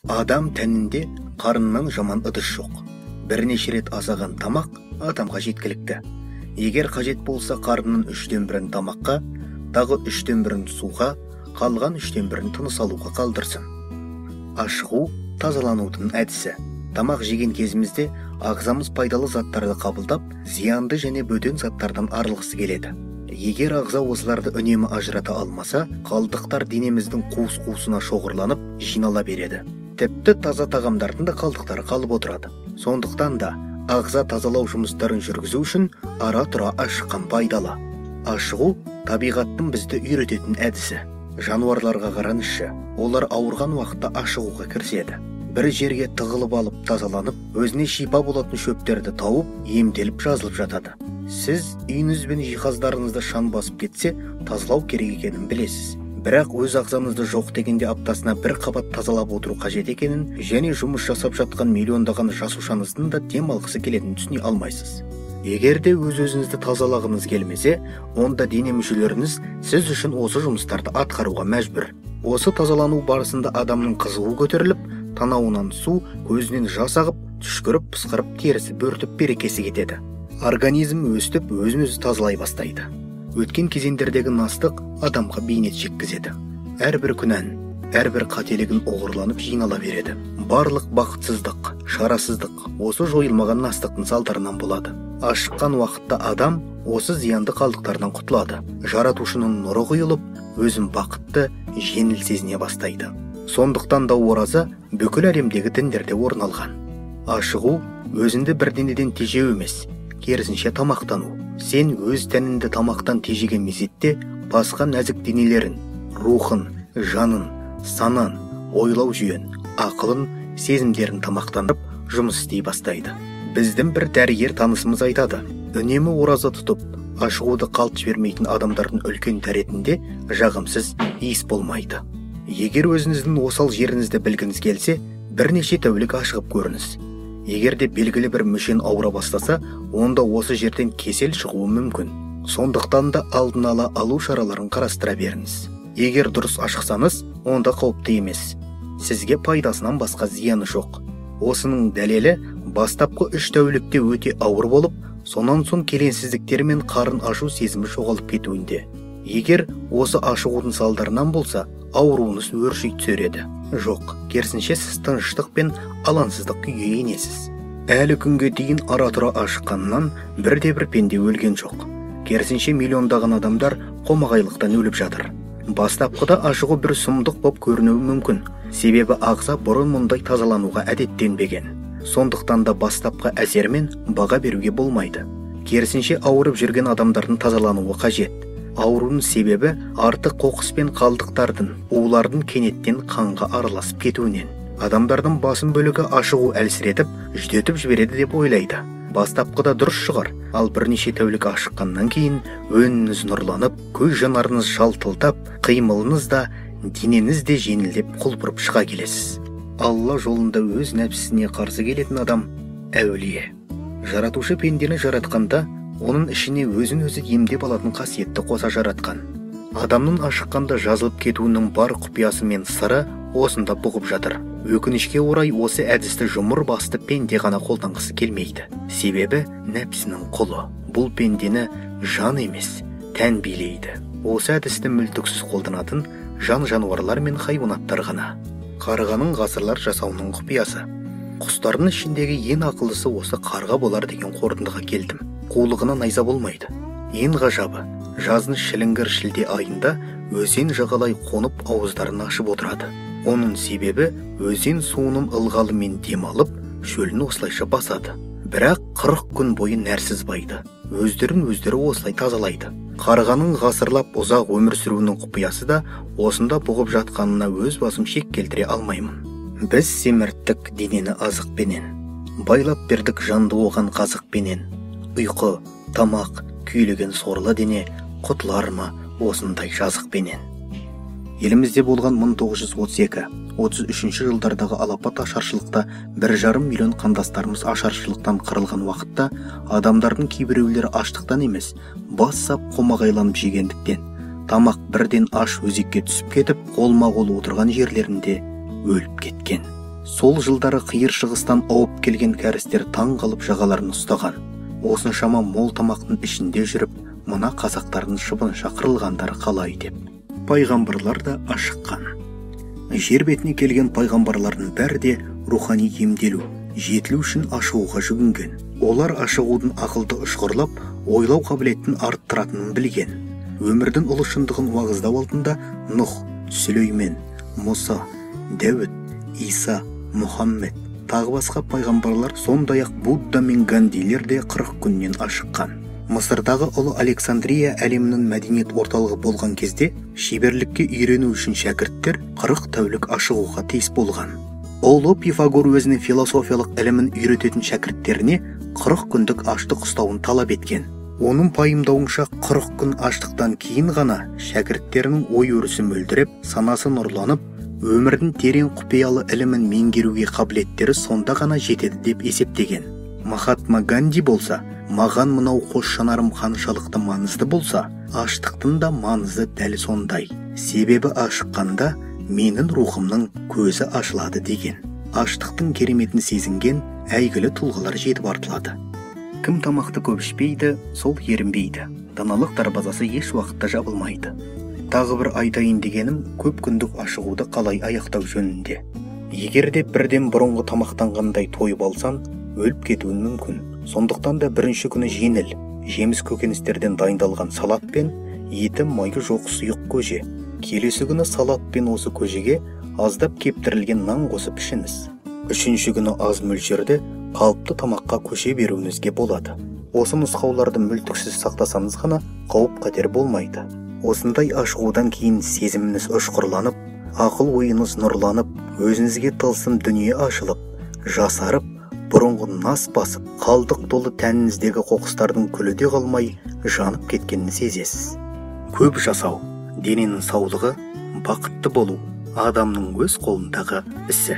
Адам тәнінде қарыннан жаман ыдыс жоқ. Бірнеше рет азаған тамақ адамға жеткілікті. Егер қажет болса, қарынның 1/3 тамаққа, тағы 1/3 суға, қалған 1/3 тыныс алуға қалдырсын. Ашығу тазаланудың әдісі. Тамақ жеген кезімізде ағзамыз пайдалы заттарды қабылдап, зиянды және бөтен заттардан арылғысы келеді. Егер ағза осыларды үнемі ажырата алмаса, қалдықтар денеміздің қуыс-қуысына шоғырланып, жинала береді. Тіпті таза тағамдардың да қалдықтары қалып отырады. Сондықтан да ағза тазалау жұмыстарын жүргізу үшін ара-тұра ашыққан пайдалы. Ашығу табиғаттың бізді үйрететін әдісі. Жануарларға қараңызшы, олар ауырған уақытта ашығуға кіріседі. Бір жерге тығылып алып тазаланып, өзіне шипа болатын шөптерді тауып, емделіп жазылып жатады. Сіз үйіңіз бен жиһаздарыңызды шаң басып кетсе, тазалау керек екенін білесіз. Бірақ өз ағзаңызды жоқ дегенде аптасына бір қабат тазалап отыру қажет екенін және жұмыс жасап жатқан миллиондаған жасушаңыздың да дем алғысы келетінін түсіне алмайсыз. Егер де өз-өзіңізді тазалағыңыз келмесе, онда дене мүшелеріңіз сіз үшін осы жұмыстарды атқаруға мәжбүр. Осы тазалану барысында адамның қызуы көтеріліп, танауынан су, көзінен жас ағып, түшкіріп, пысқырып, терісі бөртіп, берекесі кетеді. Организм өстіп өзін-өзі тазалай бастайды. Өткен кезеңдердегі настық адамға бейнет шеккізеді. Әрбір күнән, әрбір қателігін оғырланып жинала береді. Барлық бақытсыздық, шарасыздық осы жойылмаған настықтың салдарынан болады. Ашыққан уақытта адам осы зиянды қалдықтардан құтылады. Жаратушының нұры құйылып, өзін бақытты, жеңіл сезіне бастайды. Сондықтан да ораза бүкіл әлемдегі діндерде орын алған. Ашығу өзіңді бірдеңеден тежеу емес, керісінше тамақтану. Сен өз тәніңді тамақтан тежеген мезетте басқа нәзік денелерін, рухын, жанын, санан, ойлау жүйен, ақылын, сезімдерін тамақтанып, жұмыс істей бастайды. Біздің бір дәрігер танысымыз айтады, үнемі ораза тұтып, ашығуды қалт жібермейтін адамдардың үлкен дәретінде жағымсыз иіс болмайды. Егер өзіңіздің осал жеріңізді білгіңіз келсе, бірнеше тәулік ашығып көріңіз. Егер де белгілі бір мүшен ауыра бастаса, онда осы жерден кесел шығуы мүмкін. Сондықтан да алдын ала алу шараларын қарастыра беріңіз. Егер дұрыс ашықсаңыз, онда қауіпті емес. Сізге пайдасынан басқа зияны жоқ. Осының дәлелі бастапқы 3 тәулікте өте ауыр болып, сонан соң келеңсіздіктер мен қарын ашу сезімі жоғалып кетуінде. Егер осы ашығудың салдарынан болса, ауруыңыз өрши түсер еді. Жоқ, керісінше сіз тыныштық пен алаңсыздық күйге енесіз. Әлі күнге дейін ара-тұра ашыққаннан бірде-бір пенде өлген жоқ. Керісінше миллиондаған адамдар қомағайлықтан өліп жатыр. Бастапқыда ашығу бір сұмдық боп көрінуі мүмкін. Себебі ағза бұрын мұндай тазалануға әдеттенбеген. Сондықтан да бастапқы әсермен баға беруге болмайды. Керісінше ауырып жүрген адамдардың тазалануы қажет. Аурудың себебі артық қоқыс пен қалдықтардың, улардың кенеттен қанға араласып кетуінен. Адамдардың басым бөлігі ашығу әлсіретіп, жүдетіп жібереді деп ойлайды. Бастапқыда дұрыс шығар, ал бірнеше тәулік ашыққаннан кейін өңіңіз нұрланып, көз жанарыңыз жалтылдап, қимылыңыз да, денеңіз де жеңілдеп құлпырып шыға келесіз. Алла жолында өз нәпсісіне қарсы келетін адам әулие. Жаратушы пендені жаратқанда, оның ішіне өзін-өзі емдеп алатын қасиетті қоса жаратқан. Адамның ашыққанда жазылып кетуінің бар құпиясы мен сыры осында бұғып жатыр. Өкінішке орай осы әдісті жұмыр басты пенде ғана қолданғысы келмейді. Себебі нәпсінің құлы. Бұл пендені жан емес, тән билейді. Осы әдісті мүлтіксіз қолданатын жан жануарлар мен хайуанаттар ғана. Қарғаның ғасырлар жасауының құпиясы. Құстардың ішіндегі ең ақылдысы осы қарға болар деген қорытындыға келдім. Қулығына найза болмайды. Ең ғажабы, жаздың шіліңгір шілде айында өзен жағалай қонып ауыздарын ашып отырады. Оның себебі өзен суының ылғалымен дем алып, шөлін осылайша басады. Бірақ 40 күн бойы нәрсіз байды. Өздерін өздері осылай тазалайды. Қарғаның ғасырлап ұзақ өмір сүруінің құпиясы да осында бұғып жатқанына өз басым шек келтіре алмаймын. Біз семірттік денені азықпенен, байлап бердік жанды оған қазықпенен. Ұйқы, тамақ, күйлеген сорлы дене құтылар ма осындай жазықпенен? Елімізде болған 1932-33 жылдардағы алапат ашаршылықта 1,5 миллион қандастарымыз ашаршылықтан қырылған уақытта адамдардың кейбіреулері аштықтан емес, бас сап қомағайланып жегендіктен, тамақ бірден аш өзекке түсіп кетіп, қолма-қол отырған жерлерінде өліп кеткен. Сол жылдары Қиыр Шығыстан ауып келген кәрістер таң қалып жағаларын ұстаған. Осыншама мол тамақтың ішінде жүріп, мына қазақтардың шыбынша қырылғандары қалай деп. Пайғамбарлар да ашыққан. Жер бетіне келген пайғамбарлардың бәрі де рухани емделу, жетілу үшін ашығуға жүгінген. Олар ашығудың ақылды ұшқырлап, ойлау қабілетін арттыратынын білген. Өмірдің ұлы шындығын уағыздау алдында Нұх, Сүлеймен, Мұса, Дәуіт, Иса, Мұхаммед, тағы басқа пайғамбарлар, сондай-ақ Будда мен Гандилер де 40 күннен ашыққан. Мысырдағы ұлы Александрия әлемінің мәдениет орталығы болған кезде шеберлікке үйрену үшін шәкірттер 40 тәулік ашығуға тиіс болған. Ұлы Пифагор өзінің философиялық ілімін үйрететін шәкірттеріне 40 күндік аштық ұстауын талап еткен. Оның пайымдауынша 40 күн аштықтан кейін ғана шәкірттерінің ой өрісі мөлдіреп, санасы нұрланып, өмірдің терең құпиялы ілімін меңгеруге қабілеттері сонда ғана жетеді деп есептеген. Махатма Ганди болса, маған мынау қос жанарым қаншалықты маңызды болса, аштықтың да маңызы дәл сондай. Себебі ашыққанда менің рухымның көзі ашылады деген. Аштықтың кереметін сезінген әйгілі тұлғалар жетіп артылады. Кім тамақты көп ішпейді, сол ерінбейді. Даналық дарбазасы еш уақытта жабылмайды. Тағы бір айтайын дегенім, көп күндік ашығуды қалай аяқтау жөнінде. Егер де бірден бұрынғы тамақтанғандай тойып алсаң, өліп кетуің мүмкін. Сондықтан да бірінші күні жеңіл, жеміс көкөністерден дайындалған салат пен еті майы жоқ сұйық көже. Келесі күні салат пен осы көжеге аздап кептірілген нан қосып ішіңіз. Үшінші күні аз мөлшерде қалыпты тамаққа көше беруіңізге болады. Осы нұсқауларды мүлтіксіз сақтасаңыз ғана қауіп-қатер болмайды. Осындай ашығудан кейін сезіміңіз ұшқырланып, ақыл ойыңыз нұрланып, өзіңізге тылсым дүние ашылып, жасарып, бұрынғы нас басып, қалдық толы тәніңіздегі қоқыстардың күлі де қалмай жанып кеткенін сезесіз. Көп жасау, дененің саулығы, бақытты болу адамның өз қолындағы ісі.